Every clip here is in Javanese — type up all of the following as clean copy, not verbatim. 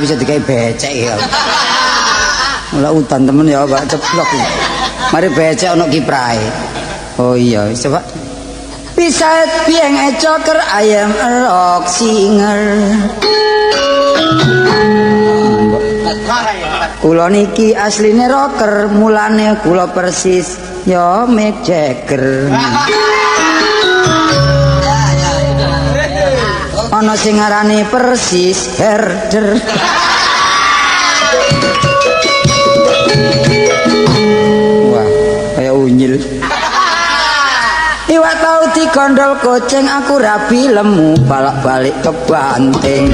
bisa dikai becek ya. Lah udan temen ya Pak ceblok. Mari becek ana kiprahe. Oh iya, coba. Besides being a joker, I am a rock singer. Kula niki asline rocker, mulane kula persis ya Mick Jagger. Ana sing ngarani persis herder. Wah, kaya unyil. Iwak tau digondol kucing, aku rabi lemu balak-balik kebanting.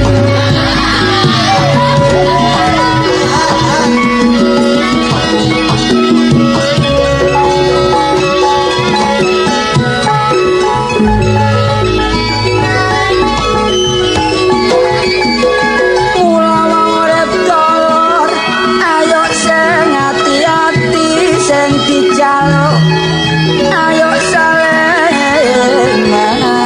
Ayo saling anyang.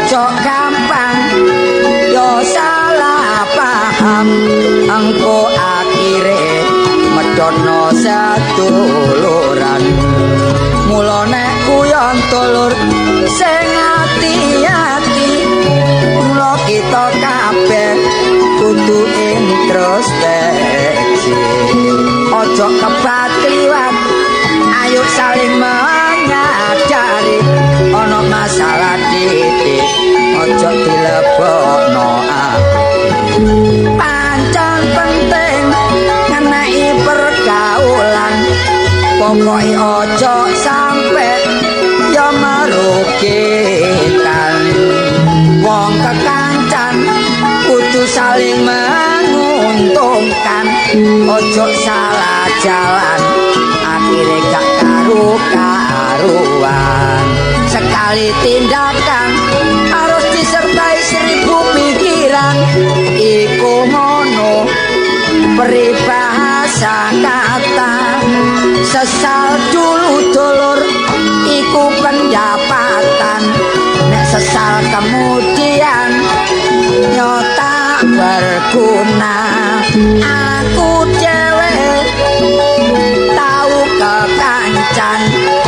Ojo gampang yo salah paham, engko akhire medhotno seduluran. Mula nek kuyon dulur sing ati-ati, mula kita kabeh kudu introspeksi. Ojo kebat kliwat, ayo saling menyadari. Ana masalah titik, ojo dilebokno ati. Pancen penting ngenai pergaulan, pokoke ojo sampe ya merugikan. Wong kekancan kudu saling menguntungkan, ojo salah jalan akhire gak karu-karuan. Sekali tindakan harus disertai 1000 pikiran, iku ngono peribahasa kata. Sesal dulu dulur iku pendapatan, nek sesal kemudian yo tak berguna. Aku dhewe tau kekancan,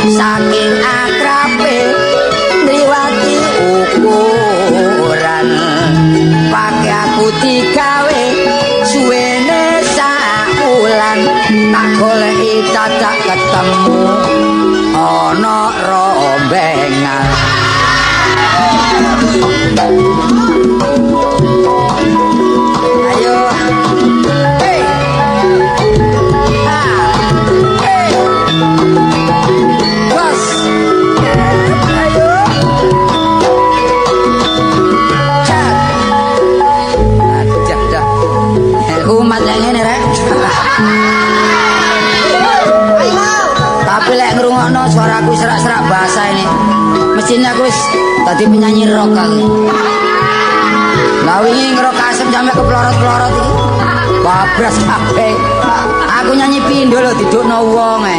saking akrabe ngliwati ukuran. Pake aku digawe suwene sak wulan, tak goleki dadak ketemu ana rombengan. Ayo, hey, ah, hey, bos, ayo, cat, aja dah, umat yang ini rek. Tapi lek ngrungokno suaraku serak-serak bahasa ini, mestinya aku wis dadi penyanyi rock aku. Lah wingi ngerok asem sampe keplorot-plorot iki. Babras kabeh. Aku nyanyi pindho lho didukno wong e.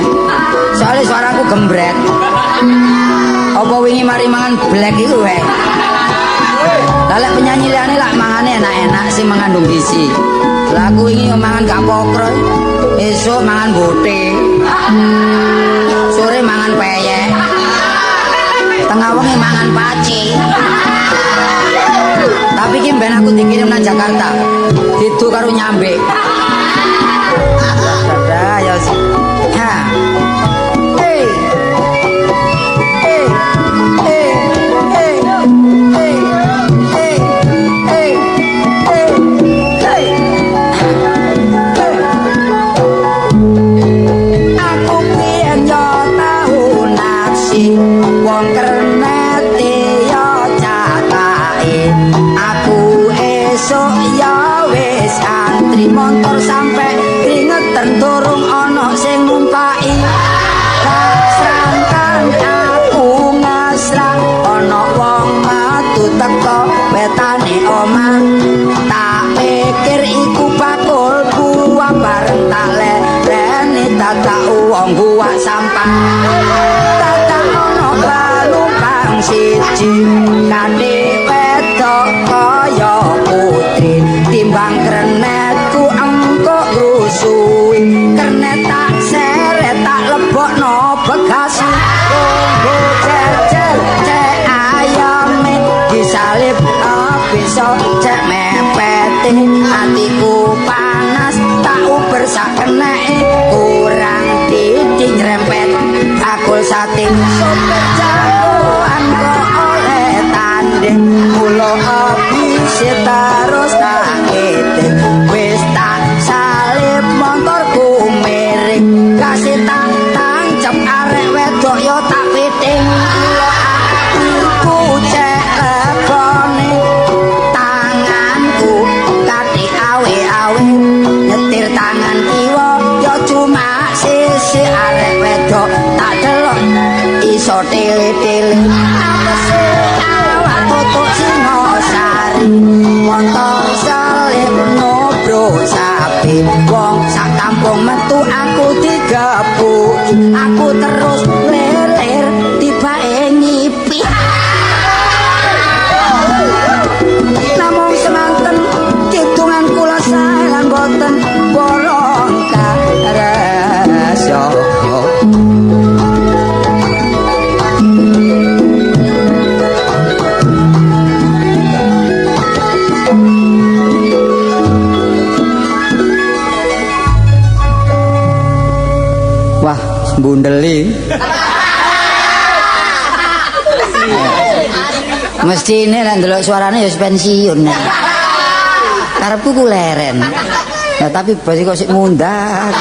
Soale suaraku gembret. Apa wingi mari mangan black iku wae. Lah lek penyanyi liyane lak mangane enak-enak sing mengandung gizi. Lah aku wingi mangan gak pokro. Esuk mangan bote. Sore mangan peyek. Tengah wengi mangan paci. Tapi ki ben aku dikirim nang Jakarta. Didu karo nyambe. Dadah ya. Ha. Hey. Hey. Hey. Hey. Hey. Hey. Hey. Hey. Hey. Aku piyen yo tau naksi wong kernete yo catake. Aku esuk ya wis antri montor sampe kringeten durung ana sing numpaki. Kasrangkan aku ngasrang ana wong metu teko wetane omah. Tak pikir iku bakul buah bareng tak lereni dadak wong buah sampah. Dadak ana penumpang siji kanthi wedok kaya putri, timbang krenetku engko ngrusuhi. Kernet tak seret tak lebokno bekasi. Tunggu jejer cek ayame disalib bisa cek mepete. Atiku panas tak uber sak keneke, kurang titik nyerempet bakul sate. Sopir jagoan kok oleh tanding, mula habis terus tak eting. Wis tak salib motorku miring, kasih tak tancep arek wedok yo tak piting. Mula atiku cek lebone, tanganku kathi awe-awe nyetir tangan kiwa yo cuma sisi. Arek wedok tak delok iso tele-tele. Apese awak tutuk Singosari, motor salib nobro sapi. Wong sak kampung metu aku digebuki, aku terus lelir tibake nyipi. Gundeli. Mestine nek ndelok suarane ya wis pensiun. Karepku ku leren. Ya tapi bos kok sik ngundang.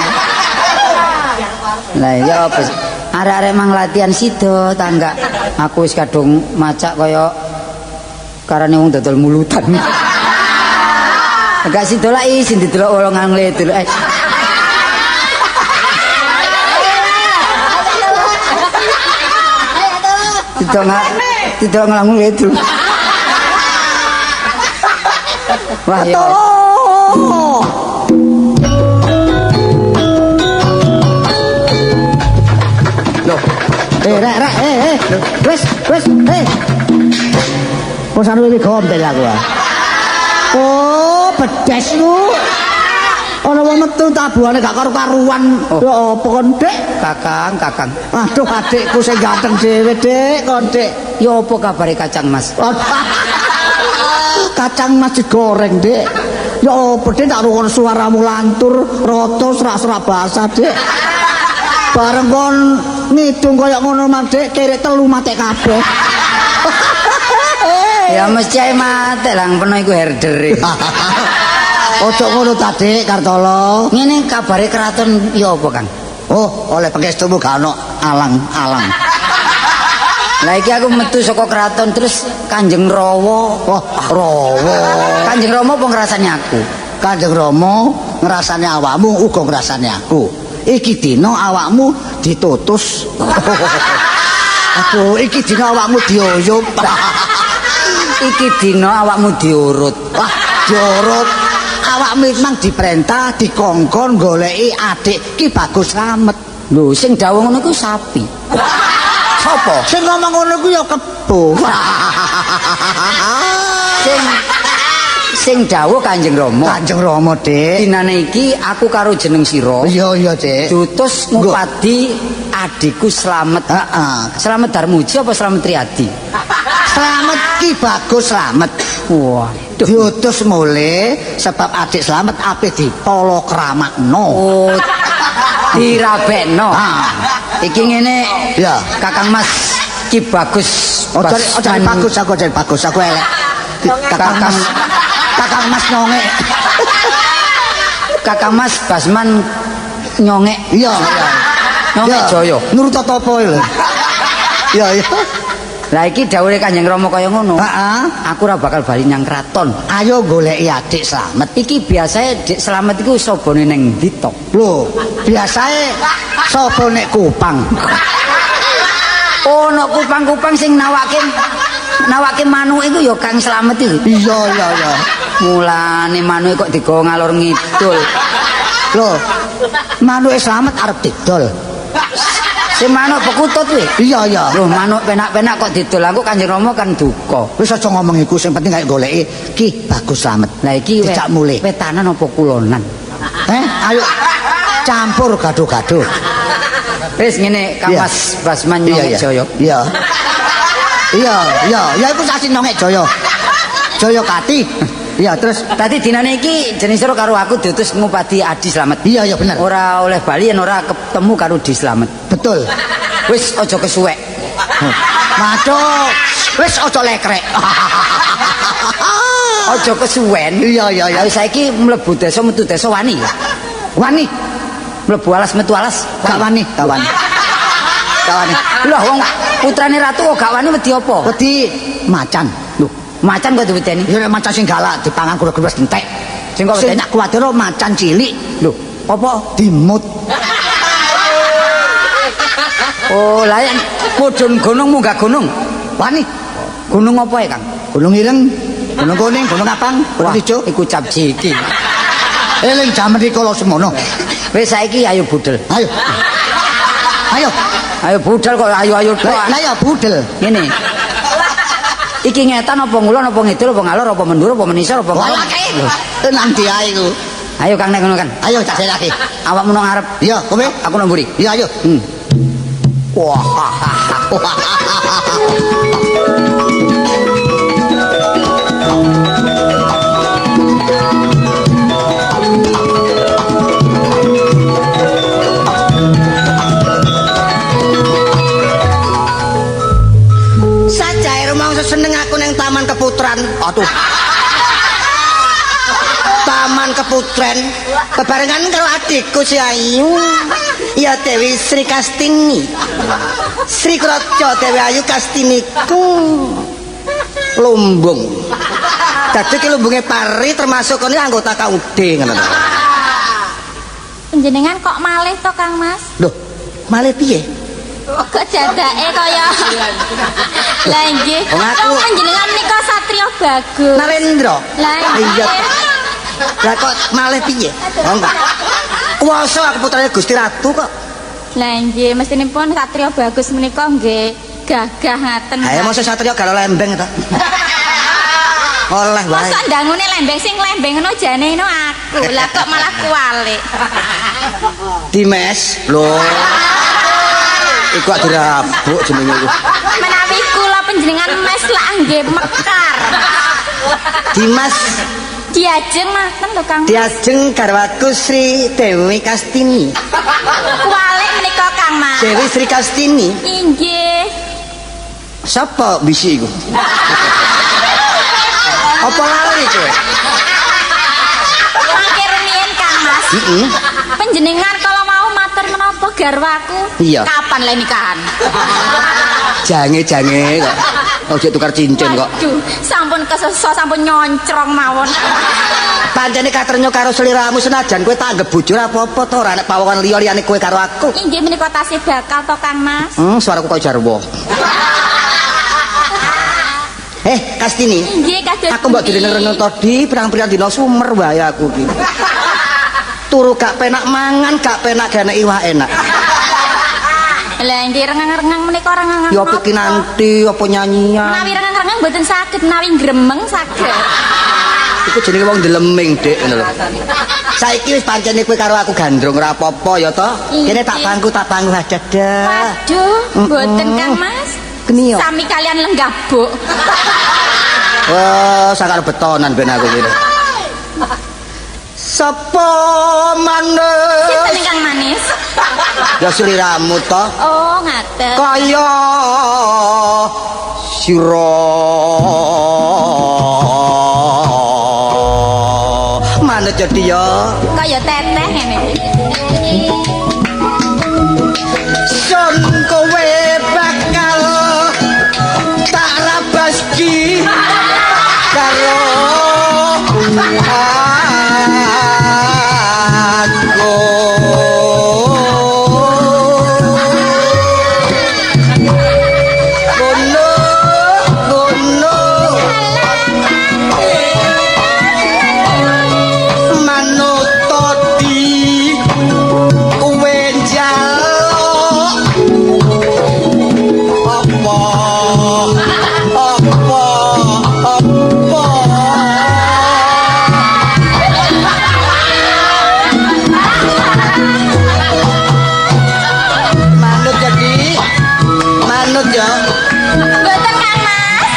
Lah ya apa? Arek-arek mang latihan sida ta enggak? Aku wis kadung macak kaya karane wong dodol mulutan. Enggak sida lak isin didelok wong ngledul. Tidak ngelamun itu. Wah, ya. Loh. Rek, rek, Wis, wis, Posane iki gombel aku. Oh, bedes ku. Ana wong metu tabuhane gak karu-karuan. Ya apa kon, Dik? Kakang, kakang. Aduh, adikku sing ganteng dhewe, Dik, kon, Dik. Ya apa kabare kacang Mas? Kacang Mas digoreng, Dik. Ya apa, Dik, tak rungokno suaramu lantur, rata serak-serak basah, Dik. Bareng kon ngidung kaya ngono, Mas, Dik, kerek telu matek kabeh. Ya mesti ae matek lang peno iku herdere. Ojo ngono ta, Dik Kartolo. Ngene kabare kraton ya apa, Kang? Oh, oleh pangestumu gak ono alang-alang. Lah iki aku metu saka kraton terus Kanjeng Rawa. Oh, Rawa. Kanjeng Rama apa ngrasani aku? Kanjeng Rama ngrasani awakmu uga ngrasani aku. Iki dina awakmu ditutus. Aduh, iki dina awakmu dioyop. Iki dina awakmu diurut. Wah, diurut. Awakmu memang diperintah dikongkon goleki adik Ki Bagus Slamet. Lho, sing dawuh ngono iku sapi. Sopo? Sing ngomong ngono iku ya kebo. Sing dawuh Kanjeng Rama. Kanjeng Rama, Dik. Dinane iki aku karo jeneng sira. Iya, iya, Dik. Diutus ngupadi adikku Slamet. Heeh. Slamet Darmuji apa Slamet Triadi? Slamet Ki Bagus Slamet. Wah, diutus mulih sebab adik Slamet ape dipolokramakno. Oh, dirabekno. Iki ngene. Ya, Kakang Mas Ki Bagus. Ojo bagus aku, ojo bagus aku elek. Kakang Mas, Kakang Mas nyongek. Kakang Mas Basman nyongek. Iya, iya. Nyongek Jaya. Nurut topo lho. Iya, iya. Lah iki dawuhe Kanjeng Rama kaya ngono. Heeh. Aku ora bakal bali nyang kraton. Ayo goleki adik Slamet. Iki biasae Dik Slamet iku sobone ning ndi to? Lho, biasae sapa nek Kupang. Oh, nek Kupang-kupang sing nawake manuk iku ya Kang Slamet iku. Iya, iya, iya. Mulane manuke kok digawa ngalor ngidul. Lho, manuke Slamet arep didol. Sing manuk pekutut kuwi. Iya, iya. Lho, manuk penak-penak kok didol aku Kanjeng Rama kan duka. Wis aja ngomong iku, sing penting ayo goleki Ki Bagus Slamet. Lah iki dijak mulih. Wetanan apa kulonan? Ayo campur gado-gado. Wis ngene, Kang Mas Basman Nyongek Jaya. Iya. Iya, iya, ya iku sasi Nyongek Jaya. Jaya Kati. Iya, terus tadi dinane iki jeneng sira karo aku diutus ngupadi Adi Slamet. Iya, iya bener. Ora oleh bali yen ora ketemu karo Adi Slamet. Betul. Wis aja kesuwek. Waduh, wis aja lekrek. Aja kesuwen. Iya, iya, iya. Ayo saiki mlebu desa metu desa wani. Wani. Mlebu alas metu alas. Gak wani, gak wani. Gak wani. Lah wong putrane ratu kok gak wani wedi apa? Wedi macan. Lho, macan kok diwedeni? Ya nek macan sing galak dipangan kula wis entek. Sing kok wedeni kuwatir macan cilik. Lho, apa? Dimut. Oh, lah yen mudhun gunung munggah gunung. Wani. Gunung apa ya, Kang? Gunung Ireng, Gunung Kuning, Gunung Abang, Gunung Ijo. Iku cap ciki. Eling jaman rikala semono. Wis saiki ayo budhel. Ayo. Ayo. Ayo budhel kok ayo-ayo tok. Lah ya budhel. Ngene. Iki ngetan apa ngulon apa ngidul apa ngalor apa mendur apa menisor apa ngalor. Tenang di ae iku. Ayo Kang nek ngono kan. Ayo tak delake. Awakmu nang ngarep. Iya, kowe? Aku nang mburi. Iya, ayo. Wah. Seneng aku nang Taman Keputran. Aduh. Taman Keputren bebarengan karo adikku si Ayu. Ya Dewi Sri Kastini. Sri Kraja Dewi Ayu Kastiniku. Lumbung. Dadi ki lumbunge pari termasuk kono anggota KUD ngono to. Panjenengan kok malih to, Kang Mas? Loh, malih piye? Kok jadake kaya Lah nggih. Wong aku- Panjenengan menika satria bagus. Narendra. Lah Iya. Lah kok malih piye? Oh enggak. Kuwasa aku putrane Gusti Ratu kok. Lah nggih, mestinipun satria bagus menika nggih gagah ngaten. Ha mosok satria galo lembeng to. Oleh wae. Mosok ndangune lembeng sing lembeng ngono jane ngono aku. Lah kok malah kuwalik. Dimes. Lho. Iku gak dirabuk jenenge iku. Menawi kula panjenengan mes lak nggih mekar. Dimas Diajeng maten lho Kang. Diajeng garwaku Sri Dewi Kastini. Kuwalik menika Kang Mas. Dewi Sri Kastini. Inggih. Sapa bisi iku? Apa lali kowe? Mangke rumiyin Kang Mas. Heeh. Panjenengan kalau mau matur menapa garwaku? Iya. Kapan le nikahan? Jange-jange kok. Ojo tukar cincin kok. Waduh, sampun keseso, sampun nyoncrong mawon. Pancene katrenyo karo sliramu senajan kowe tak anggap bojo ora apa-apa to, ora nek pawongan liya liyane kowe karo aku. Inggih menika tasih bakal to Kang Mas. Suaraku koyo jarwo. Kastini. Inggih kados. Aku mbok direneng-reneng to di pirang-pirang dina sumer wae aku iki. Turu gak penak mangan, gak penak gane iwak enak. Lah nggih rengang-rengang menika rengang. Ya apa kinanti, apa nyanyian. Menawi rengang-rengang mboten saged, menawi gremeng saged. Iku jenenge wong deleming, Dik, ngono lho. Saiki wis pancene kowe karo aku gandrung ora apa-apa ya to. Kene tak pangku adadah. Waduh, mboten Kang Mas. Geni yo. Sami kalian lenggah, Bu. Wah, sakar betonan ben aku iki. Sapa maneh? Sinten ingkang manis? Ya sliramu to. Oh, ngaten. Kaya sira manut jadi ya. Kaya teteh ngene iki. Sun kowe bakal tak rabaski karo aku. Ngono ngono manut di kowe njaluk apa apa apa. Manut jadi manut ya. Mboten Kang Mas.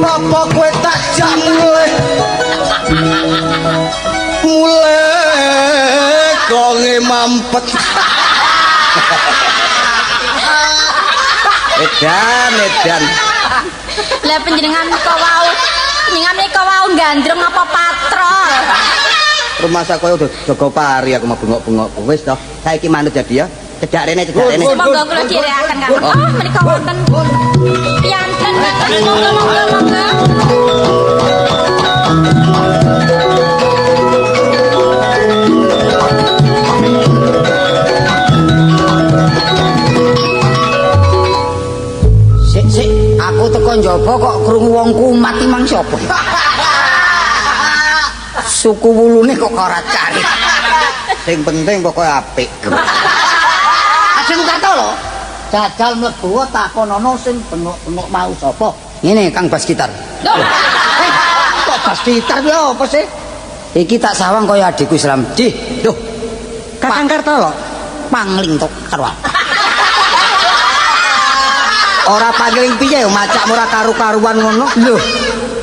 Apa kowe tak jak mulih mulih konge mampet. Edan edan. Lah panjenengan kok wau, panjenengan menika wau gandrung apa patrol? Rumah koyo udah jaga pari aku mau bengok-bengok. Wis toh, saiki manut jadi ya. Cedak rene, cedak rene. Monggo kula dherekaken Kang. Oh, menika wonten piyanten mboten monggo monggo monggo. Sik sik, aku teko njaba kok krungu wong kumat iki mang sapa? Suku wulune kok karat-karit. Sing penting pokoke apik. Ajeng Kartolo. Jajal mlebu takonono sing bengok-bengok mau sapa? Ngene Kang Bas gitar. Kok bas gitar kuwi apa sih? Iki tak sawang kaya adikku Islam. Di, Loh. Kakang Kartolo pangling tok karo aku. Ora pangling piye macakmu ora karu-karuan ngono. Loh,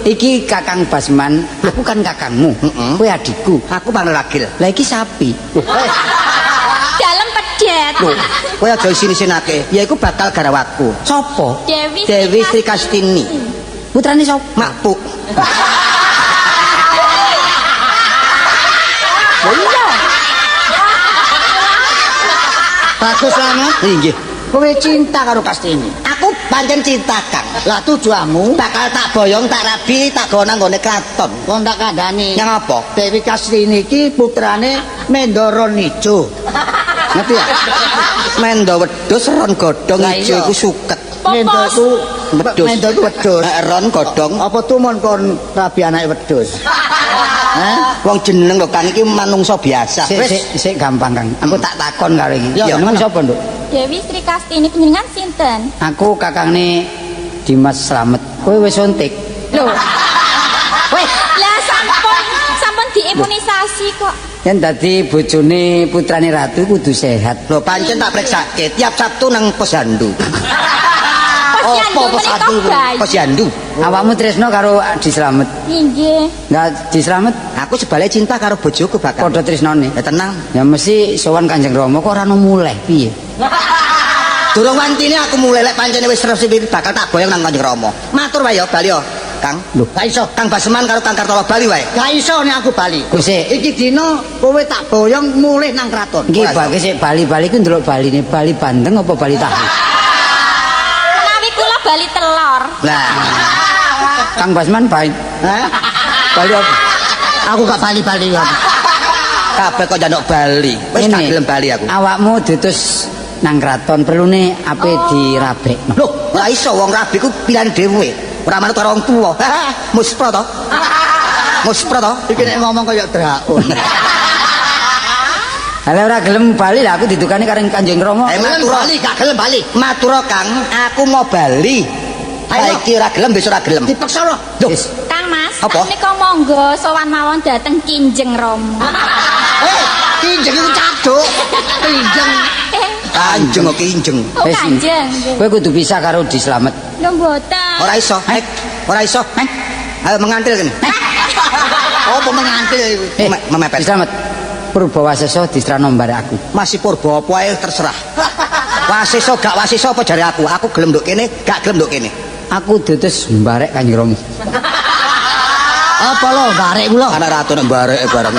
iki Kakang Basman, aku kan kakangmu. Kowe adikku. Aku panglagil. Lah iki sapi. Dalem pedhot jet. Lho, kowe aja isin-isinake. Ya iku bakal garawaku. Sopo? Dewi Sri Kastini. Putrane sapa? Makpuk. Oh iya. Bagus Slamet. Nggih. Kowe cinta karo Kastini. Aku pancen cinta, Kang. Lah tujuanmu Bakal tak boyong, tak rabi, tak gawa nang nggone kraton. kon tak kandhani. Yang apa? Dewi Kastini iki putrane Mendoro Nijo. Ngerti ya? Mendo wedhus ron godhong Lah ijo iya. iku suket. Mendo iku Wedhus. Mendo iku wedhus. Ron godhong. Apa tumon kon rabi anake wedhus? Hah? Wong jeneng lho Kang iki manungsa biasa. Sik sik sik gampang, Kang. Aku tak takon karo iki. Ya, Jenengmu sapa, Nduk? Dewi Sri Kastini panjenengan sinten? Aku kakangne Dimas Slamet. Kowe wis suntik. Lho, Weh, lah sampun diimunisasi kok. yen dadi bojone putrane ratu kudu sehat. Lho pancen tak preksake tiap Sabtu nang posyandu. Posyandu Apa menika posyandu? bayi. Posyandu. Awakmu tresno karo Adi Slamet. Nggih. Lah Adi Slamet Aku sebalik cinta karo bojoku bakal. padha tresnane. Ya tenang. Ya mesti sowan Kanjeng Rama kok ora ono muleh piye? Durung wantine aku mulai lek pancene wis resmi bakal tak boyong nang Kanjeng Rama. Matur wae ya bali ya, Kang. Lho. Gak iso. Kang Baseman karo Kang Kartolo bali wae. Gak iso nek aku bali. Ku sik. Iki dina kowe tak boyong mulih nang kraton. Iki Ora iso. bagi sik bali-bali ku ndelok baline, bali bandeng apa bali tahu? Menawi kula bali telur. Lah, Kang Basman bali Hah? bali apa? Aku gak bali-bali aku. kabeh kok njaluk bali. Wis gak Ngene, gelem bali aku. Awakmu diutus nang kraton perlune ape dirabekno. Loh, ora iso wong rabi ku pilihan dhewe. Ora manut karo wong tuwa. Muspro to. Muspro to. Iki nek ngomong kaya draun. Lah ora gelem bali lah aku didukani karo Kanjeng Rama. Eh, Gelem matur. bali gak gelem bali. Matur Kang, aku mau bali. Ayo. Saiki ora gelem besok ora gelem. Dipaksa lho. Loh, Wis. Kang Mas, Apa? menika monggo sowan mawon dhateng Kinjeng Rama. Eh, kinjeng iku caduk. Kinjeng. Eh, Kanjeng kok kinjeng. oh Wis. Kanjeng. Kowe kudu pisah karo Di Slamet. Lho mboten. Ora iso. Eh? Ora iso. Eh? Ayo mengantil kene. Apa mengantil iku? Eh, Memepet. Di Slamet. Purba Wasesa diserano mbarek aku. Masih purba apa ae terserah. Wasiso gak wasiso apa jare aku? Aku gelem nduk kene, gak gelem nduk kene. Aku diutus mbarek Kanjeng Rama. Apa lho barek ku lho? Anak ratu nek mbareke bareng.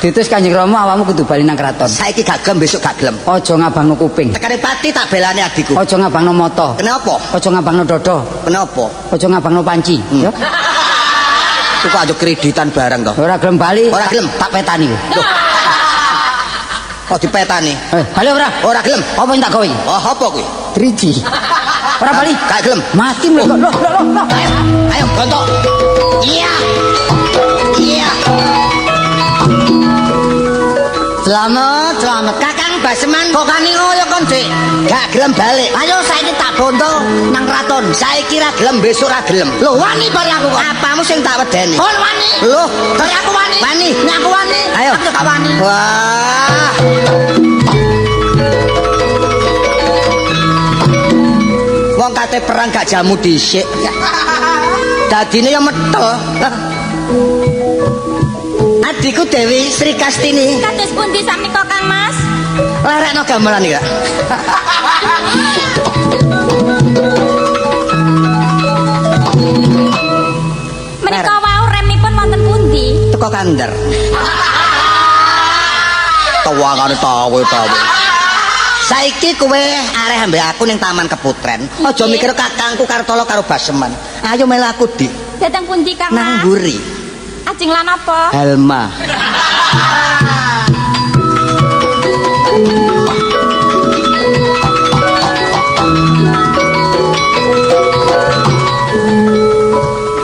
Diutus Kanjeng Rama awakmu kudu bali nang kraton. Saiki gak gelem besok gak gelem. Aja ngabangno kuping. Tekane pati tak belane adikku. Aja ngabangno mata. Kenapa? Aja ngabangno dada. Kenapa? Aja ngabangno panci. Ya. Kok aja kreditan bareng to. Ora gelem bali, Ora gelem. tak petani. Kok dipetani? Eh, bali ora? Ora gelem. Apa yang tak gawe? Oh, apa kuwi? Driji. Ora bali. Gak gelem. Mati mlek. Loh, loh, loh, loh. Ayo, ayo gontok. Iya. Iya. Selamat, selamat. Kakang Baseman Kok kani ngoyo kon, Dik? gak gelem balik. Ayo saiki tak bondo nang kraton. Saiki ra gelem besok ra gelem. Lho wani bare aku kon. Apamu sing tak wedeni? Kon wani. Loh, Bare aku wani. Wani. Nek aku wani. Ayo. Aku gak wani. Wah. Wong kate perang gak jamu dhisik. Dadine ya metel. Adikku Dewi Sri Kastini, Kados pundi sakmenika Kang Mas? larekno gamelan iki, Kak. Menika wau remipun wonten pundi? Teko kandar. Tawangane tawe-tawe. Saiki kowe areh ambek aku ning Taman Keputren. Aja mikir kakangku Kartolo karo Baseman. Ayo melu aku, Dik. Dateng pundi Kang Nang Mas? mburi. Ajeng lan apa? Helma.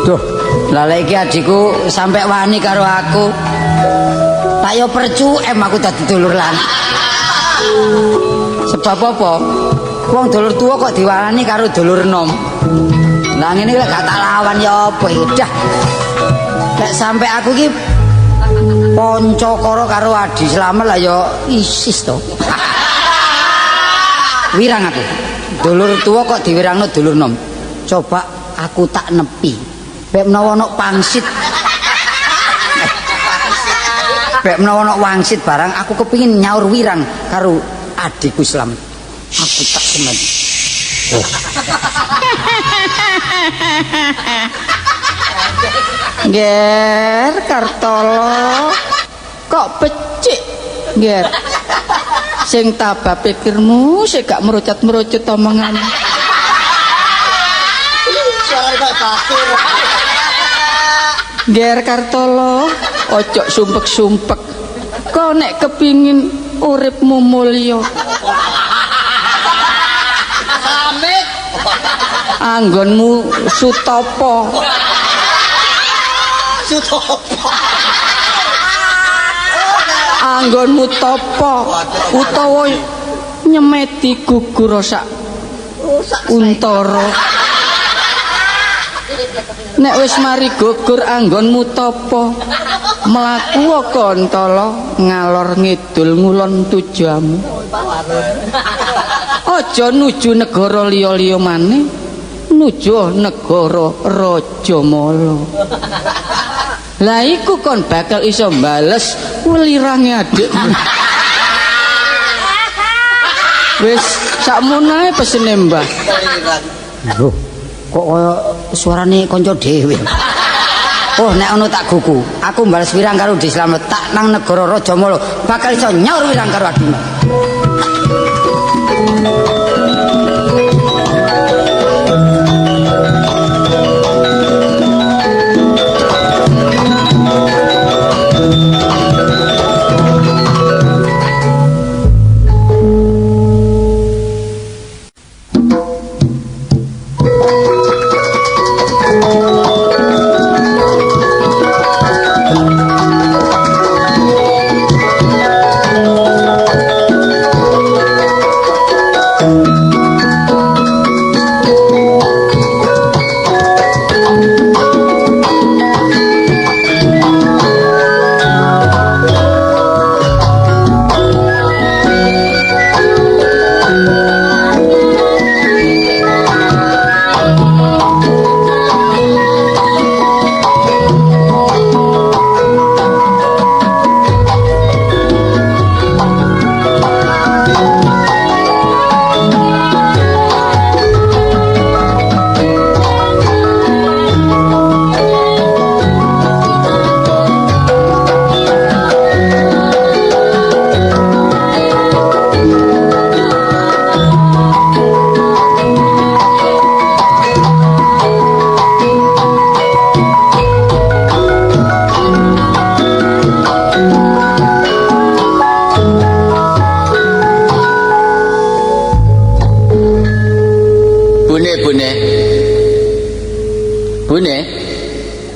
Duh, lah lek iki adikku sampe wani karo aku. Tak yo percu em aku dadi dulur lanang. Sebab apa? Wong dulur tuwa kok diwarani karo dulur nom. Lah ngene lek gak tak lawan ya apa iki? Dah. Lek sampe aku iki Pancakara karo Adi Slamet lah ya isis to. Wirang aku. Dulur tuwa kok diwirangno dulur nom. Coba aku tak nepi. Bek menawa ana pangsit. Bek menawa ana wangsit barang aku kepingin nyaur wirang karo adikku Slamet. Aku tak semen. Oh. Nger Kartolo kok becik Nger. Sing tabah pikirmu sing gak merucut-merucut omongan. Suarane kok bakir. Nger Kartolo ojo sumpek-sumpek. Kok nek kepingin uripmu mulya. Amit. Anggonmu sutopo. Sutopo. Anggonmu topo utawa nyemeti gugur sak untara. Nek wis mari gugur anggonmu topo mlaku kantala ngalor ngidul ngulon tujuanmu. Aja nuju negara liya-liya maneh, nuju negara Rajamala. Lah iku kon bakal iso bales welirange adikmu. Wis sakmono ae pesene Mbah. Lho, kok kaya suarane kanca dhewe. Oh, nek ono tak gugu, aku bales wirang karo Dik Slamet tak nang negara Rajamala bakal iso nyaur wirang karo adikmu.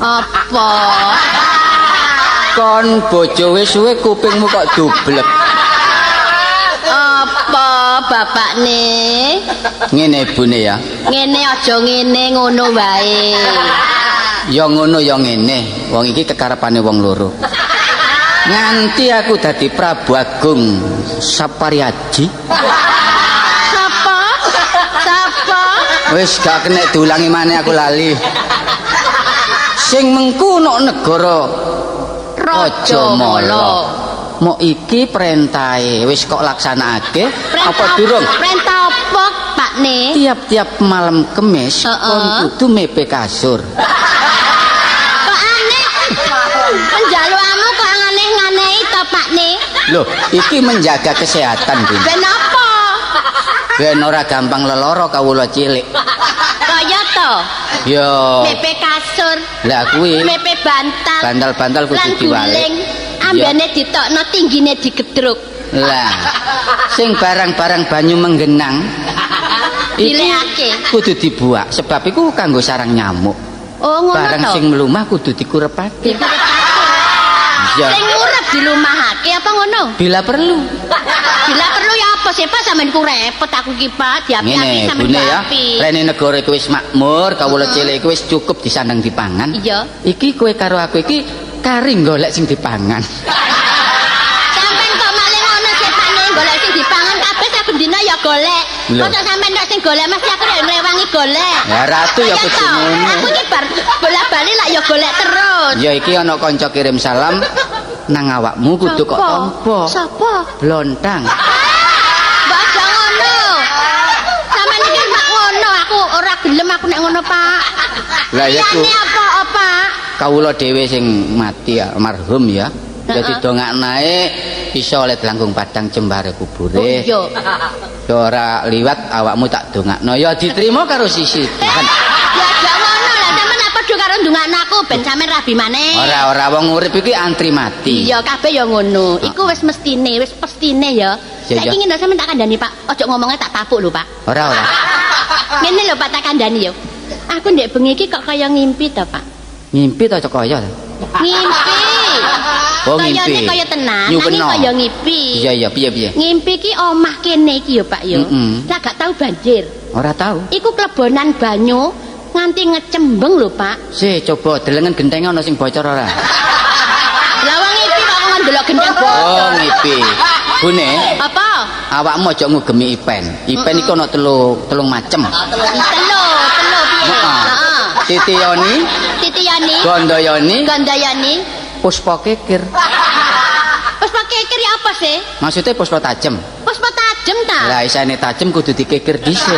Apa? Kon bojo wis suwe kupingmu kok dublek. Apa bapakne? Ngene bune ya. Ngene aja ngene ngono wae. Ya ngono ya ngene, wong iki kekarepane wong loro. Nganti aku dadi Prabu Agung Sapariaji. Sapa? Sapa? Wis gak kena diulangi maneh aku lali. Sing mengku nok negara Rajamala. Mok iki perintahe wis kok laksanakake apa durung? Perintah apa, Pakne? Tiap-tiap malam Kemis kon kudu mepe kasur. Kok aneh? Penjalukanmu kok aneh-anehi to, Pakne? Loh, iki menjaga kesehatan, Bu. Ben apa? Ben ora gampang leloro kawula cilik. Kaya to? Yo. Mepe kasur. Lah kuwi. Mepe bantal. Bantal-bantal kudu diwalik. Ambene ditokno tinggine digedruk. Lah, sing barang-barang banyu menggenang dilekake kudu dibuak sebab iku kanggo sarang nyamuk. Oh, ngono to. Barang sing mlumah kudu dikurepake. Dikurepake. Sing ngurep dilumahake apa ngono? Bila perlu. Bila perlu ya apa sih Pak sampean ku repot aku ki Pak, diapi-api sampean ya. Rene negara iku wis makmur, kawula cilik iku wis cukup disandang dipangan. Iya. Iki kowe karo aku iki kari golek sing dipangan. Sampeyan kok malah ngono sih Pak, golek sing dipangan kabeh saben dina ya golek. Mosok sampeyan nek sing golek mesti aku nek ngrewangi golek. Ya ratu ya kudu ngono. Aku iki bar bola-bali lak ya golek terus. Ya iki ana kanca kirim salam nang awakmu kudu kok tampa. Sapa? Blontang. gelem aku nek ngono, Pak. Lah ya ku. Liyane apa, Pak? Kawula dhewe sing mati almarhum ya. Dadi dongaknae bisa oleh delanggung padang jembare kubure. Oh iya. Ya ora liwat awakmu tak dongakno ya diterima karo sisi Tuhan. Ya aja ngono lah, sampean lak padha karo ndongakno aku ben sampean rabi maneh. Ora ora wong urip iki antri mati. Iya, kabeh ya ngono. Iku wis mestine, wis pestine ya. Saiki ngene sampean tak kandhani, Pak. Ojo ngomongnya tak tapuk lho, Pak. Ora ora. Ngene lho Pak tak kandhani ya. Aku ndek bengi iki kok kaya ngimpi to, Pak. Ngimpi ta kaya? Ngimpi. Oh, ngimpi. Kayane kaya tenan, nanging kaya ngimpi. Iya iya, piye piye? Ngimpi ki omah kene iki ya, Pak ya. Lah gak tau banjir. Ora tau. Iku klebonan banyu nganti ngecembeng lho, Pak. Sih, coba delengen gentenge ana sing bocor ora? Lah wong ngimpi kok ndelok genteng bocor. Oh, ngimpi. Bune. Apa? Awakmu aja ngugemi Ipen. Ipen iku ana telung macem. Telu piye? Heeh. Titiyoni, Titiyoni, Gondoyoni, Gondoyoni, Puspa Kekir. Puspa Kekir ya apa sih? Maksudnya puspa tajem. Puspa tajem ta? Lah isane tajem kudu dikekir dhisik.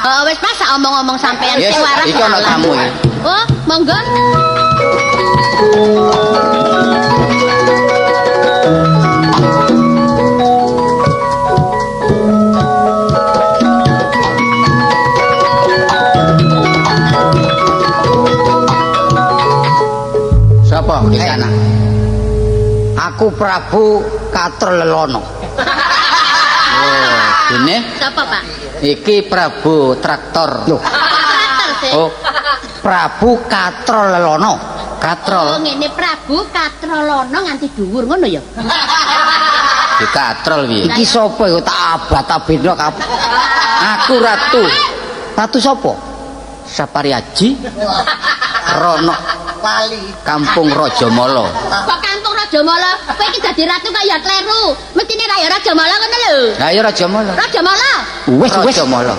Oh, wis pas omong-omong sampean sing waras. Iki ana tamu iki. Oh, monggo. Sapa di sana? Aku Prabu Katrolelono. Oh, dene? Sapa, Pak? Iki Prabu Traktor. Loh, traktor sih. Oh, Prabu Katrolelono. Katrol. Oh, ngene Prabu Katrolono nganti dhuwur ngono ya. Di katrol piye? Iki sapa iku tak abat-abetno kabeh. Aku ratu. Ratu sapa? Sapariaji. Rono Wali. Kampung Rajamala. Kok Kampung Rajamala? Kowe iki dadi ratu kaya kleru. Mestine ra ya Rajamala ngono lho. Lah ya Rajamala. Rajamala. Wis wis. Rajamala.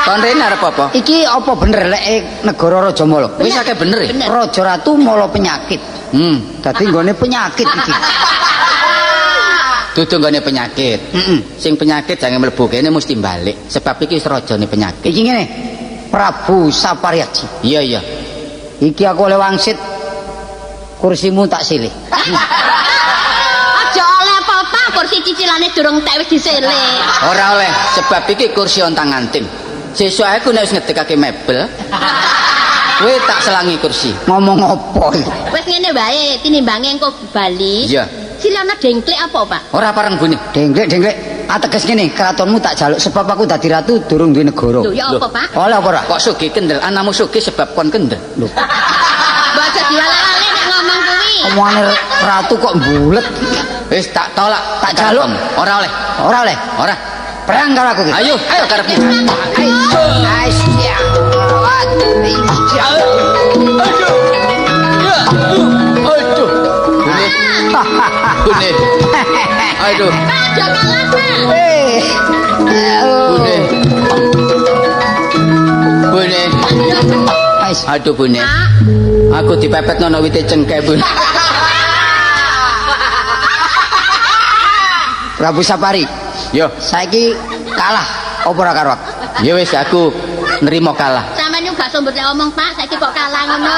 Kon rene arep apa? Iki apa bener lek negara Rajamala? Wis akeh bener e. Raja Ratu mala penyakit. Dadi nggone penyakit iki. Dudu nggone penyakit. Sing penyakit jangan mlebu kene mesti balik. Sebab iki wis rajane penyakit. Iki ngene. Prabu Sapariaji. Iya iya. Iki aku oleh wangsit kursimu tak silih. Aja oleh apa-apa, kursi cicilane durung tek wis disilih. Ora oleh, sebab iki kursi ontang-anting. Sesuk aku nek wis ngedekake mebel, kowe tak selangi kursi. Ngomong apa iki? Wis ngene wae, tinimbange engko bali. Iya. Silana dengklik apa, Pak? Ora pareng bune. Dengklek-dengklek. Ateges ngene, keratonmu tak jaluk sebab aku dadi ratu durung duwe negara. Lho, ya apa, Pak? Oleh apa ora? Kok sugih kendel? Anakmu sugih sebab kon kendel. Lho. Mbok aja diwaleh-waleh nek ngomong kuwi. Omongane ratu kok mbulet. Wis tak tolak, tak jaluk. Ora oleh. Ora oleh. Ora. Perang karo aku iki. Ayo, ayo karepmu. Ayo. Ayo. Aduh. Ya. Aduh. Bune. Bune. Aduh. Pak, aja kalah, Pak. Bune. Bune. Aduh, Bune. Aku dipepet nono wite cengkeh, Bune. Prabu Sapari. Yo, saiki kalah apa ora karo aku? Ya wis aku nrimo kalah. Sampeyan gak sumber lek omong, Pak, saiki kok kalah ngono.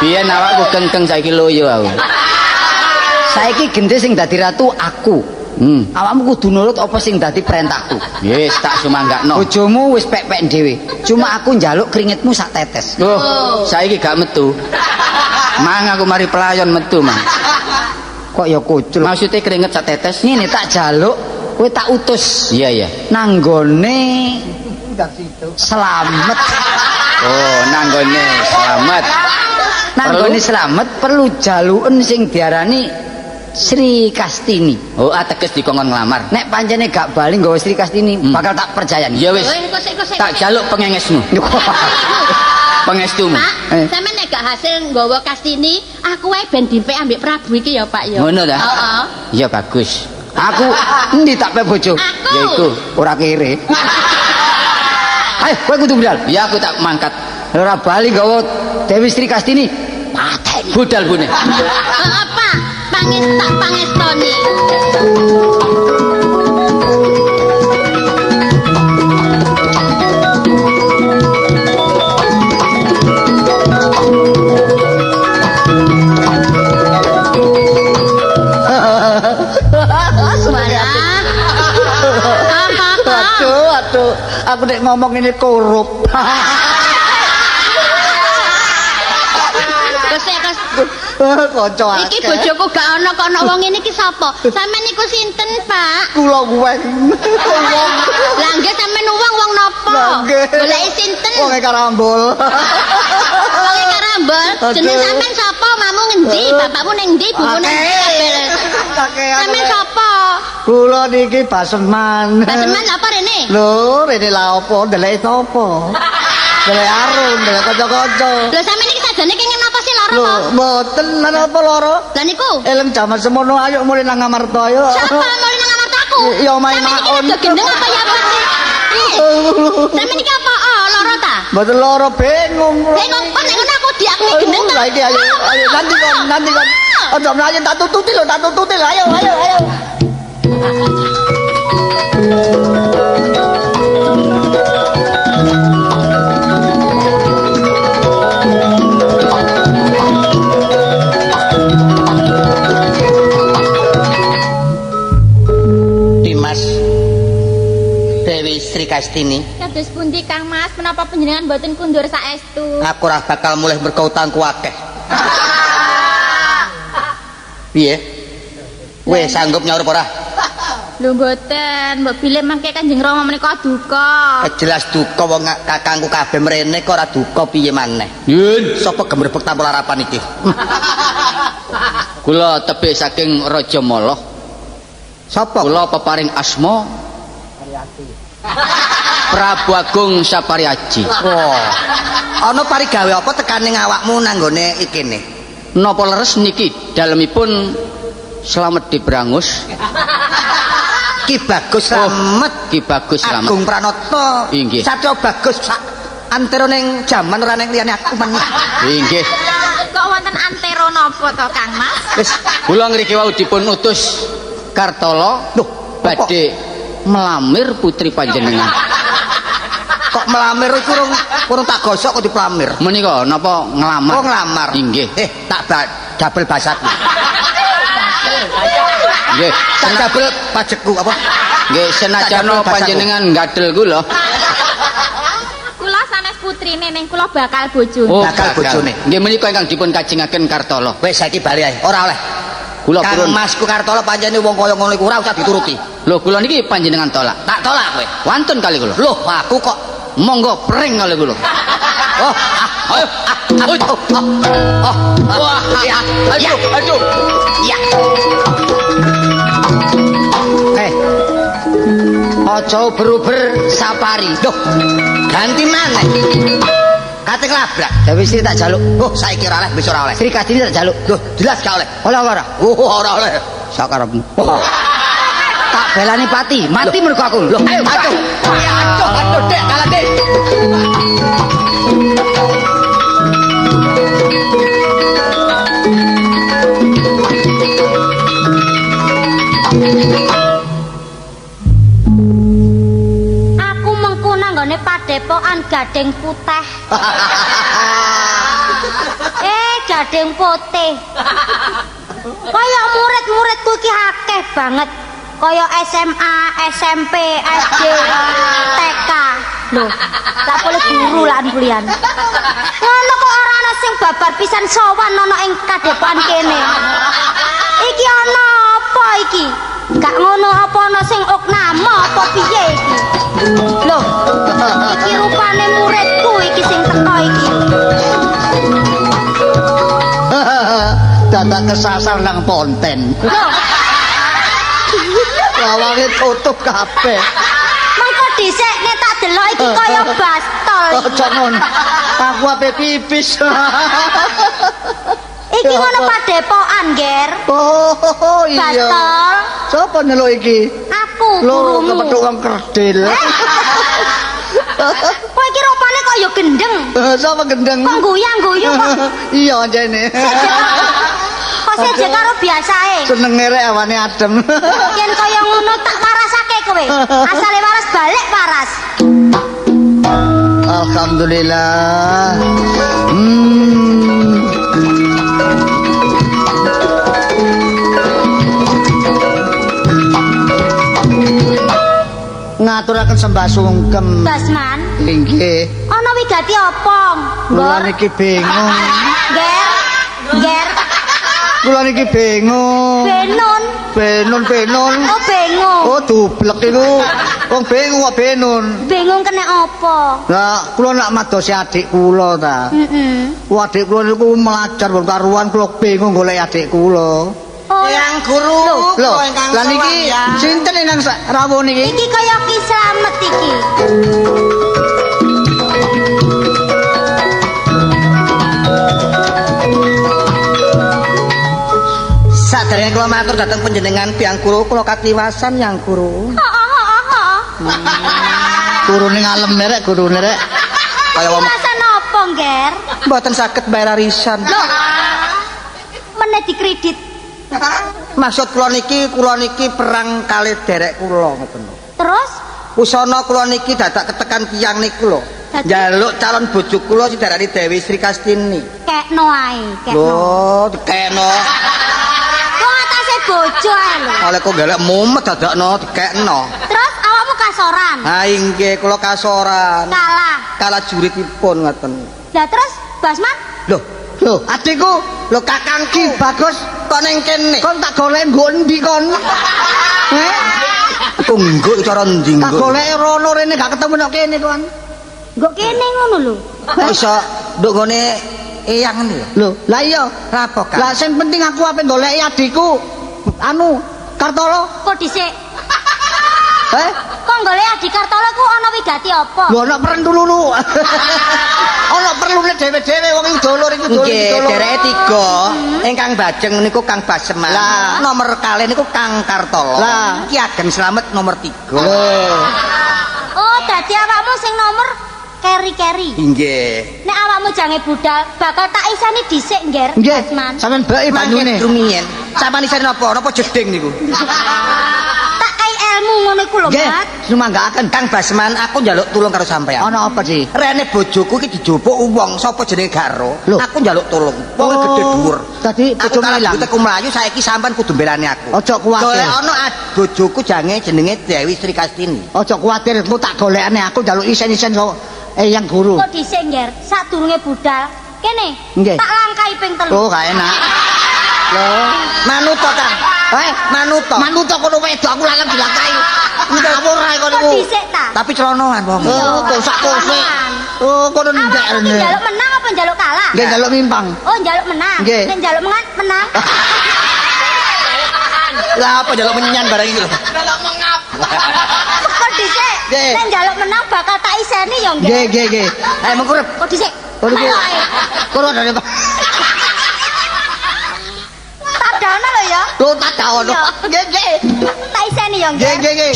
Biyen awakku kengkeng saiki loyo aku. Saiki gende sing dadi ratu aku. Awakmu kudu nurut apa sing dadi perintahku. Wis tak sumanggakno. Bojomu wis pek-pek dhewe. Cuma aku njaluk keringetmu sak tetes. Oh, saiki gak metu. Mang aku mari pelayon metu, Mang. Kok ya kucul. Maksudnya keringet sak tetes? Ngene tak jaluk, kowe tak utus. Iya, iya. Nanggone Slamet. Oh, nanggone Slamet. Nanggone Slamet perlu jaluken sing diarani Sri Kastini. Oh, ateges dikongkon nglamar. Nek pancene gak bali nggawa Sri Kastini, bakal tak percayani. Ya wis. Tak jaluk pengengesmu. Pengestumu. Pak, sampeyan nek gak hasil nggawa Kastini, aku wae ben dipek ambek Prabu iki ya, Pak ya. Ngono ta? Heeh. Iya bagus. Aku endi tak pek bojo? Aku. Ya iku, ora kere. Ayo, kowe kudu budal. Ya aku tak mangkat. Ora bali nggawa Dewi Sri Kastini. Pateni. Budal bune. Heeh, Pak. Pangesta pangestoni. ngomong ini korup. Kanca akeh. Iki bojoku gak ana kok ana wong ngene iki sapa? Sampeyan niku sinten, Pak? Kula weng. Wong. Lah nggih sampeyan wong wong napa? Goleki sinten? Wonge karambol. Wonge karambol. Jeneng sampeyan sapa? Mamu ngendi? Bapakmu ning ndi? Ibumu ning ndi kabeh? Sampeyan sapa? Kula niki Baseman. Baseman apa rene? Lho, rene lha apa? Ndeleki sapa? Ndelek arung, ndelek kanca-kanca. Lho sampeyan niki sajane kenging napa sih lara apa? Mboten napa lara. Lah niku? Eleng jaman semono ayo mulih nang Amarta ayo. Sapa mulih nang Amarta aku? Ya omahe Maun. Sampeyan iki gendeng apa ya apa sih? Sampeyan niki apa? Oh, lara ta? Mboten lara, bingung. Bingung kok nek ngono aku diakui gendeng ta? Lah iki ayo, ayo nanti kon, nanti kon. Aja mlayu tak tututi lho, tak tututi lho. Ayo, ayo, ayo. Dimas Dewi Sri Kastini. Kados pundi Kang Mas, menapa panjenengan mboten kundur saestu? Aku ora bakal mulih mergo utangku akeh. Piye? Weh sanggup nyaur apa ora? Lho mboten, mbok bilih mangke Kanjeng Rama menika duka. Jelas duka wong kakangku kabeh mrene kok ora duka piye maneh. Yen sapa gemrebek tanpa larapan iki? Kula tebih saking Raja Mala. Sapa? Kula peparing asma Prabu Agung Sapariaji. Oh. Ana parigawe apa tekane awakmu nang nggone ikene? Napa leres niki dalemipun Slamet Dibrangus? Ki Bagus Slamet. Oh, Ki Bagus Slamet. Agung Pranoto. Inggih. Satya Bagus sak antero ning jaman ora ning liyane aku men. Inggih. Kok wonten antero napa to Kang Mas? Wis kula ngriki wau dipun utus Kartolo badhe melamir putri panjenengan. Kok melamir iku urung tak gosok kok dipelamir. Menika napa nglamar? Oh nglamar. Inggih. Tak double basaku. Nggih, tak double pajakku apa? Nggih, senajan panjenengan gadel kula. Kula sanes putrine ning kula bakal bojone. Oh, bakal bojone. Nggih menika ingkang dipun kajengaken Kartolo. Wis saiki bali ae, ora oleh. Kula Kang purun. Masku Kartolo pancene wong kaya ngono iku ora usah dituruti. Lho kula niki panjenengan tolak. Tak tolak kowe. Wantun kali kula. Loh, aku kok monggo pring kali kula. Oh, ayo. Oh. Wah, ya. Aduh, aduh. Ya. Aja uber-uber safari. Loh, ganti maneh. Kate nglabrak. Dewi Sri tak jaluk. Oh, saiki ora oleh, besok ora oleh. Sri Kastini tak jaluk. Loh, jelas gak oleh. Oleh apa ora? Oh, ora oleh. Sakarepmu. Tak belani pati, mati mergo aku. Loh, ayo, aduh. Ya, aduh, aduh, Dek, kalah, Dek. Aku mengku nang nggone padepokan Gading Putih. Gading Putih. Kaya murid-muridku iki akeh banget. Kaya SMA, SMP, SD, TK. Lho, tak boleh guru lan kulian. Ngono kok ora ana sing babar pisan sowan ana ing kadepokan kene. Iki ana apa iki? Gak ngono apa ana sing oknama apa piye iki? Lho, iki rupane muridku iki sing teko iki. Dadak kesasar nang ponten. Lho, Lawange tutup kabeh. Mengko dhisik nek tak delok iki kaya bastol. Aja ngono. Aku ape pipis. Iki ngono padepokan, Ger. Oh, iya. Bastol. Sopo nyeluk iki? Aku Lho, gurumu. kepethuk wong kerdil. Kowe iki rupane kok ya gendeng. Sapa gendeng? Kok guyang-guyu kok. Iya anjene. Kok seje karo biasae. Senenge rek awane adem. Yen kaya ngono tak warasake kowe. Asale waras balik waras. Alhamdulillah. Ngaturaken sembah sungkem. Basman. Inggih. Ana wigati apa? Kula niki bingung. Ger. Ger. Kula niki bingung. Benun. Benun benun. Oh bingung. Oh dublek iku. Wong bingung kok benun. Bingung kena apa? Lah kula nak madosi adik kula ta. Heeh. Wah adik kula niku melajar wong karuan kula bingung golek adik kula. Oh, Eyang guru, Lho, lah niki sinten ingkang rawuh niki? Iki kaya Ki Slamet iki. Saderenge kula matur dhateng panjenengan Hyang Guru, kula katiwasan Hyang Guru. Heeh, heeh, heeh. Gurune ngalem rek, gurune rek. Kaya wong Katiwasan apa, Nger? mboten saged bayar arisan. Lho. Meneh dikredit. Maksud kula niki perang kalih derek kula ngoten lho. Terus Usana kula niki dadak ketekan tiyang niku lho. Njaluk calon bojo kula sing diarani Dewi Sri Kastini. Kekno ae, kekno. Lho, dikekno. Wong atase bojo ae lho. Oleh kok golek mumet dadakno dikekno. Terus awakmu kasoran. Ha inggih kula kasoran. Kalah. Kalah juritipun ngoten. Lah terus Basman? Lho, lho, adikku, lho kakangku Bagus kok ning kene. Kon tak golek nggo endi kon? Heh? Aku nggo cara endi nggo? Tak golek rono rene gak ketemu nek kene kon. Nggo kene ngono lho. Kok iso nduk nggone eyang ngene lho. Lho, lah iya. Lah apa, Kang? Lah sing penting aku ape goleki adikku. Anu, Kartolo. Kok dhisik? Heh? Kok golek adik Kartolo ku ana wigati apa? Lho ana perlu lulu. Ana perlune dhewe-dhewe wong iki dulur iku dulur. Nggih, dereke 3. Ingkang bajeng niku Kang Baseman. Nomor kalih niku Kang Kartolo. Ki Ageng Slamet nomor 3. Oh, dadi awakmu sing nomor keri-keri. Nggih. Nek awakmu jange budal, bakal tak isani dhisik, Ngger. Nggih. Sampeyan beki banyune. Rumiyin. Sampeyan isani napa? Napa jeding niku? Tak kai ilmu ngono iku lho, Mat. Nggih, sumanggaaken. Kang Basman, aku njaluk tulung karo sampeyan. Ana apa, Di? Rene bojoku iki dijupuk wong sapa jenenge Garo. Aku njaluk tulung. Wong gedhe dhuwur. Dadi bojomu ilang. Aku mlayu saiki sampean kudu mbelani aku. Aja kuwatir. Golek ana bojoku jange jenenge Dewi Sri Kastini. Aja kuwatir, engko tak golekane aku njaluk isen-isen kok Eyang Guru. Kok dhisik, Ngger? Sadurunge budal, kene. Nggih. Tak langkahi ping 3. Oh, gak enak. Lho, manut to, Kang? Eh, manut to. Manut to kono wedok aku lanang dilangkahi. Ngawur ae kono iku. Kok dhisik ta? Tapi celonoan wong. Oh, kosak-kosik. Oh, kono ndek rene. Njaluk menang apa njaluk kalah? Nggih, njaluk mimpang. Oh, njaluk menang. Nek njaluk menang. Lah apa njaluk menyan barang iki lho? Njaluk mengap. Kok dhisik? Nek njaluk menang bakal tak iseni ya, nggih. Nggih, nggih, nggih. Ayo mengkurep. Kok dhisik? Kono dari Tadana lho ya. Lho tadaono. Nggih, nggih. Tak iseni ya, nggih. Nggih, nggih, nggih.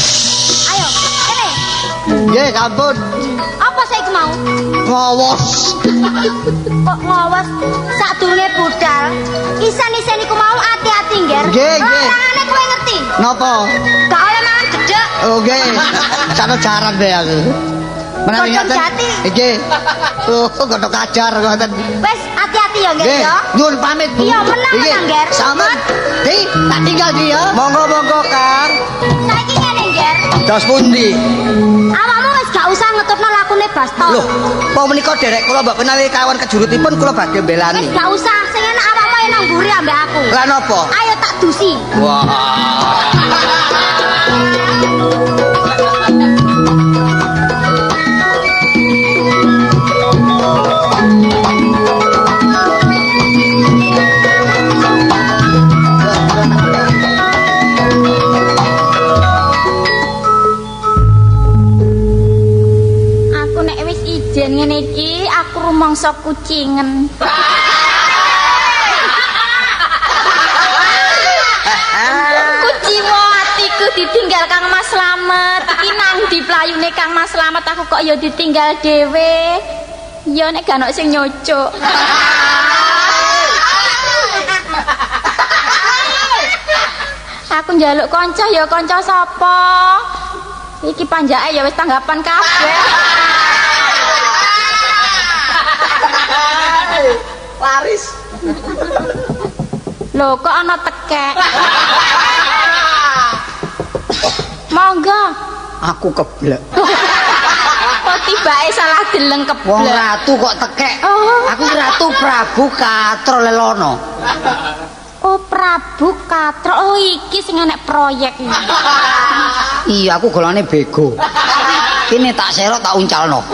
Ayo, kene. Nggih, sampun. Apa saiki mau? Ngowos. Kok ngowos? Sadurunge budal, isen-isen iku mau ati-ati, Ngger. Nggih, nggih. Larangane kowe ngerti? Napa? Gak oleh mangan gedhek. Oh, nggih. Sakno jaran bae aku. Menawi ngaten. Nggih. Oh, godhok ajar ngoten. Wis, ati-ati ya, Ngger ya. Nyuwun pamit, Bu. Iya, menang, menang, Ngger. Sampun. Di, tak tinggal di ya. Monggo-monggo, Kang. Saiki ngene, Ngger. Dos pundi? Awakmu wis gak usah ngetutno lakune Basto. Loh, apa menika derek kula mbok menawi kawan kejurutipun kula badhe mbelani. Wis gak usah, sing enak awakmu ayo nang mburi ambek aku. Lah napa? Ayo tak dusi. Wah. Ngene iki aku rumangsa kucingen. Kuciwa atiku ditinggal Kang Mas Slamet. Iki nang ndi playune Kang Mas Slamet aku kok ya ditinggal dhewe. Ya nek gak ono sing nyucuk. Aku njaluk kanca ya kanca sapa? Iki panjake ya wis tanggapan kabeh. Laris. Lho kok ana tekek? Monggo. Aku keblek. Kok Tibake salah deleng keblek. Wong ratu kok tekek. Oh. Aku Ratu Prabu Katro Lelono. Oh, Prabu Katro. Oh, iki sing enek proyek iki. Iya, aku golongane bego. Kene tak serok tak uncalno.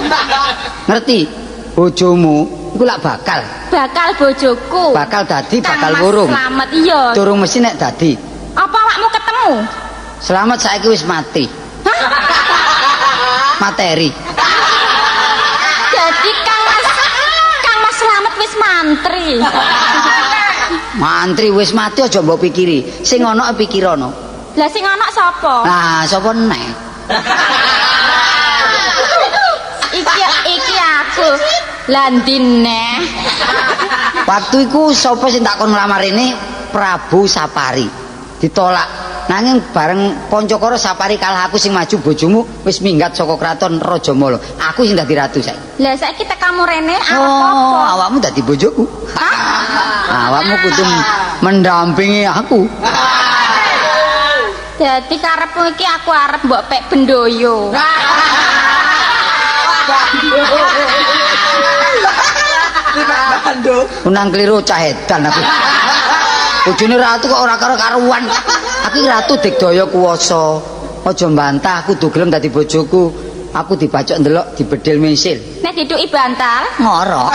Ngerti? Bojomu iku lak bakal. Bakal bojoku. Bakal dadi, Kang bakal Mas wurung. Slamet iya. Durung mesti nek dadi. Apa awakmu ketemu? Slamet saiki wis mati. Hah? Materi. Jadi Kang Mas Slamet wis mantri. Mantri wis mati aja mbok pikiri. Sing ana pikirana. Lah sing ana sapa? Lah sapa neh? Iki aku. Lah ndi neh? Waktu iku sapa sing tak kon nglamar rene? Prabu Sapari. Ditolak. Nanging bareng Pancakara Sapari kalah aku sing maju bojomu wis minggat saka kraton Rajamala. Aku sing dadi ratu saiki. Lah saiki tekamu rene arep Oh, apa? awakmu dadi bojoku. Awakmu kudu mendampingi aku. Dadi karepmu iki aku arep mbok pek bendoyo. Unang keliru cah edan aku. Bojone ratu kok ora karo-karuan. Aku iki ratu digdaya kuwasa. Aja mbantah aku kudu gelem dadi bojoku. Aku dibacok ndelok dibedil misil. Nek diduki bantal, Ngorok.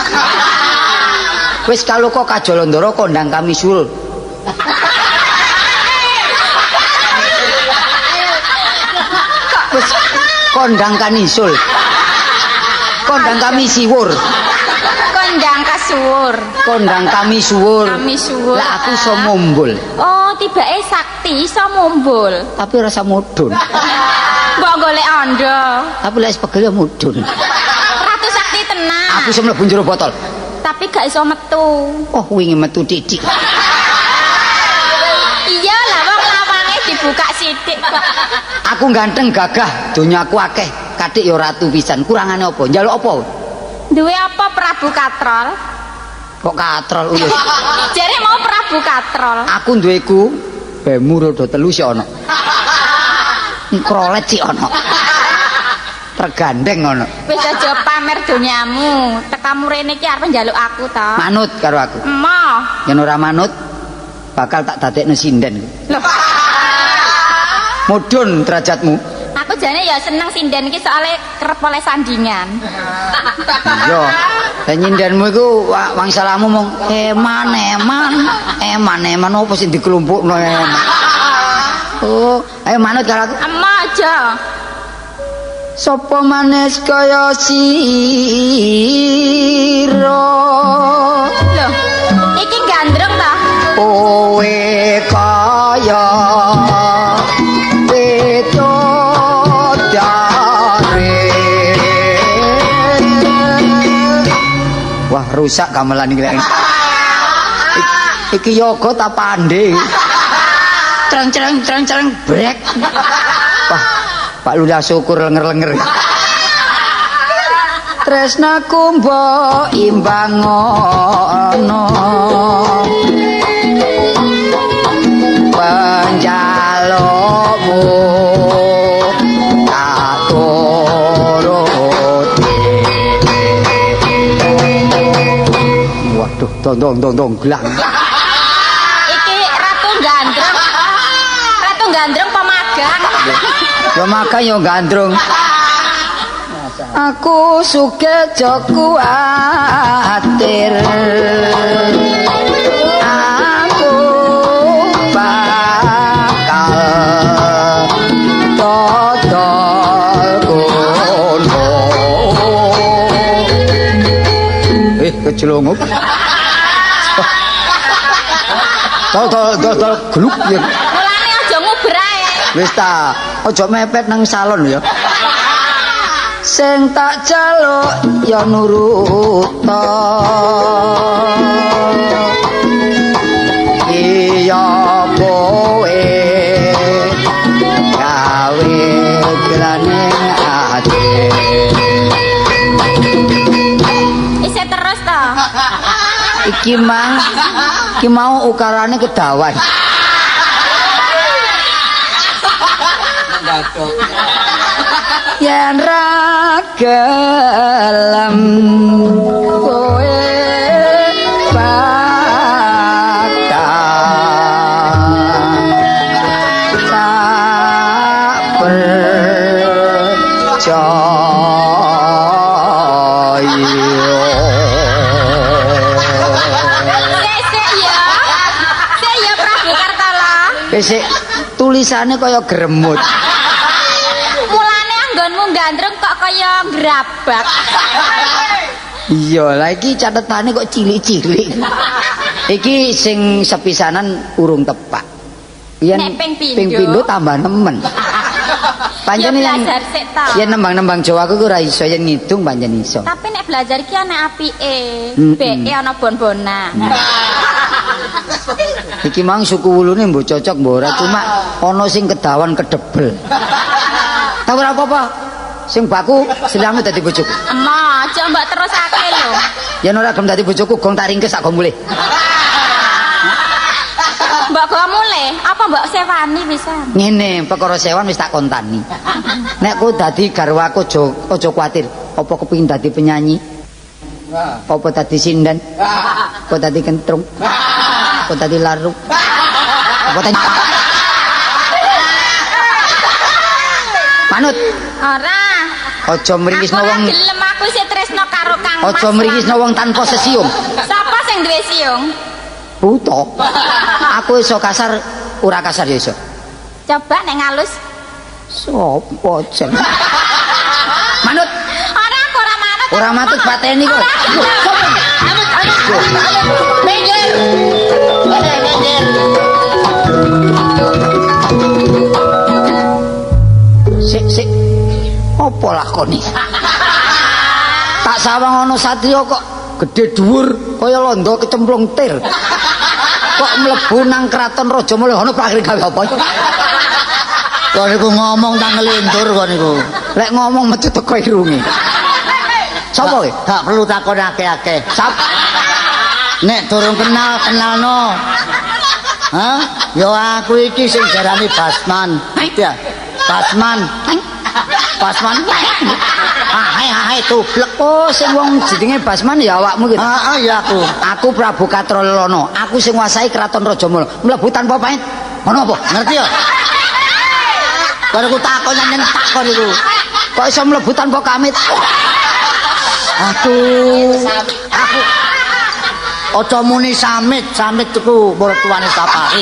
Wis kaloka Kajalandara kondang kami sul. Wis kondang kanisul. Kondang kami siwur. Kondang kasuwur. Kondang kami suwur. Kami suwur. Lah aku iso mumbul. Oh, tibake sakti iso mumbul. Tapi ora usah mudhun. Mbok golek ondo. Tapi lek pegel ya mudhun. Ratu sakti tenan. Aku iso mlebu jero botol. Tapi gak iso metu. Oh, wingi metu titik. Iya lah wong lawange dibuka sithik kok. Aku ganteng gagah, donyaku akeh. Katik ya ratu pisan. Kurangane apa? Njaluk apa? Duwe apa Prabu Katrol? Kok katrol uyus? Jare mau Prabu Katrol. Aku duweku bemu roda telu sik ana. Krolet sik ana. Tergandeng ana. Wis aja pamer donyamu. Tekamu rene iki arep njaluk aku ta? Manut karo aku. Emoh. Yen ora manut bakal tak dadekno sinden. Loh. Mudhun derajatmu. Aku jane ya seneng sinden iki soalnya kerep oleh sandingan. Iya. Lah nyindenmu iku wangsalamu mung eman eman eman eman opo sing dikelumpukno eman. Oh, ayo manut karo aku. Emoh aja. Sopo manis kaya sira? Loh, iki gandrung ta? Kowe kaya wedodare. Wah, rusak gamelan iki lek. Iki yoga ta pandhe. Treng-treng treng-treng brek. Wah, Pak Lurah syukur lenger-lenger. Tresnaku mbok imbang ngono. Panjalukmu tak turuti. Waduh, dong dong dong gelang. Iki Ratu Gandrung. Ratu Gandrung pemagang. Ya makan ya gandrung. Aku sugih aja kuwatir. Aku bakal dodol kono. Kecelungup. Dodol dodol gluk ya. Mulane aja nguber ae. Wis ta, aja mepet nang salon ya. Sing tak jaluk ya nurut. Iya kowe gawe gelane ati. Isih terus to. Iki mang, iki mau ukarane kedawan. Yen ra gelem kowe bakal tak percaya. Sik ya. Sik ya Prabu Kartala. Sik tulisane kaya gremut. Mulane anggonmu gandrung kok kaya grabak. Iya, lah iki catetane kok cilik-cilik. Iki sing sepisanan urung tepak. Yen nek ping pindho tambah nemen. Pancen ya belajar sik ta. Yen nembang-nembang Jawa aku ora iso, yen ngidung pancen iso. Tapi nek belajar iki ana apike, beke ana bon-bonan. Iki mang suku wulune mbok cocok mbok ora, cuma ana sing kedawan kedebel. Ta ora apa-apa. Sing baku selangmu dadi bojoku. Emoh, aja mbok terusake lho. Yen ora gelem dadi bojoku gong tak ringkes sak gong mulih. Mbok gong mulih, apa mbok sewani pisan? Ngene, perkara sewan wis tak kontani. Nek ku dadi garwaku aja kuwatir. Apa kepengin dadi penyanyi? Apa dadi sinden? Apa dadi kentrung? Apa dadi larung? Apa dadi manut? Ora. Aja mringisno wong. Aku gelem, aku isih tresno karo Kang Mas. Aja mringisno wong tanpa sesiung. Sapa sing duwe siung? Buta. Aku iso kasar, ora kasar ya iso. Coba nek ngalus. Sopo jen? Manut. Ora, aku ora manut. Ora manut pateni kok. Minggir. Minggir. Sik sik. Apa lakoni? Tak sawang ana satriya kok gedhe dhuwur kaya londo kecemplung tir. Kok mlebu nang kraton Raja Mulya ana akhire gawe apa? Kok niku ngomong tak ngelindur kok niku. Lek ngomong metu teko irunge. Sapa kowe? Gak perlu takon akeh-akeh. Sap. Nek durung kenal, kenalno. Hah? Ya aku iki sing jarane Basman. Ya. Basman. Basman. Ahe ahe tublek. Oh, sing wong jenenge Basman ya awakmu iki. Heeh, ya aku. Aku Prabu Katrolana. Aku sing nguasai kraton Raja Mulya. Mlebu tanpa pamit. Ngono apa? Ngerti ya? Karo ku takon nyentak kon niku. Kok iso mlebu tanpa kamit? Aduh, aku aja muni samit, samit iku mertuane Sapari.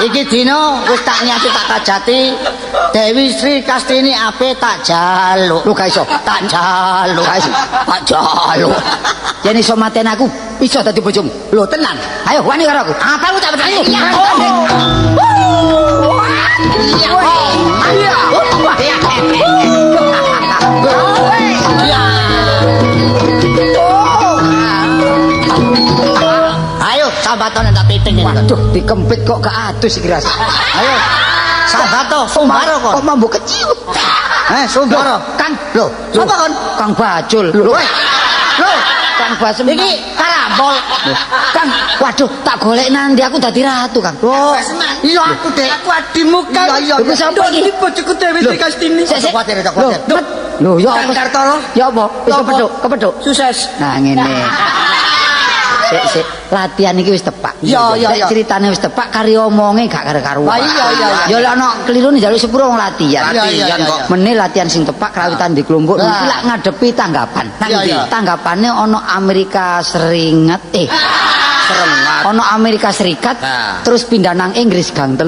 Iki dina wis tak niati tak kajati Dewi Sri Kastini ape tak jaluk. Lho gak iso, tak jaluk. Gak iso, tak jaluk. Yen iso mateni aku, iso dadi bojomu. Lho tenan. Ayo wani karo aku. Apa aku tak percaya? Iya. Ayo sambatone tak piting ini. Waduh, dikempit kok gak adus iki ras. Ayo. Sambato, sumbaro kon. Kok mambu kecil. Sumbaro. Kang, lho, sapa kon? Kang Bajul. Lho, lho, Kang Basem. Iki karambol. Kang, waduh, tak golek nanti aku dadi ratu, Kang. Oh, iya aku, Dek. Aku adimu, Kang. Iya, iya. Sapa iki? Bojoku Dewi Sri Kastini. Aja kuwatir, aja kuwatir. Lho, ya Kang Kartolo. Ya apa? Wis kepethuk, kepethuk. Sukses. Nah, ngene. Sik, sik, latihan iki wis tepak. Iya, iya, iya. Ceritane wis tepak, kari omonge gak karo-karuan. Iya, iya, iya. Ya lek ana kliru njaluk sepuro wong latihan. Latihan kok. Mene latihan sing tepak krawitan di kelompok iki lak ngadepi tanggapan. Tanggapane ana Amerika Serikat, Serengat. Ana Amerika Serikat, terus pindah nang Inggris gang 3.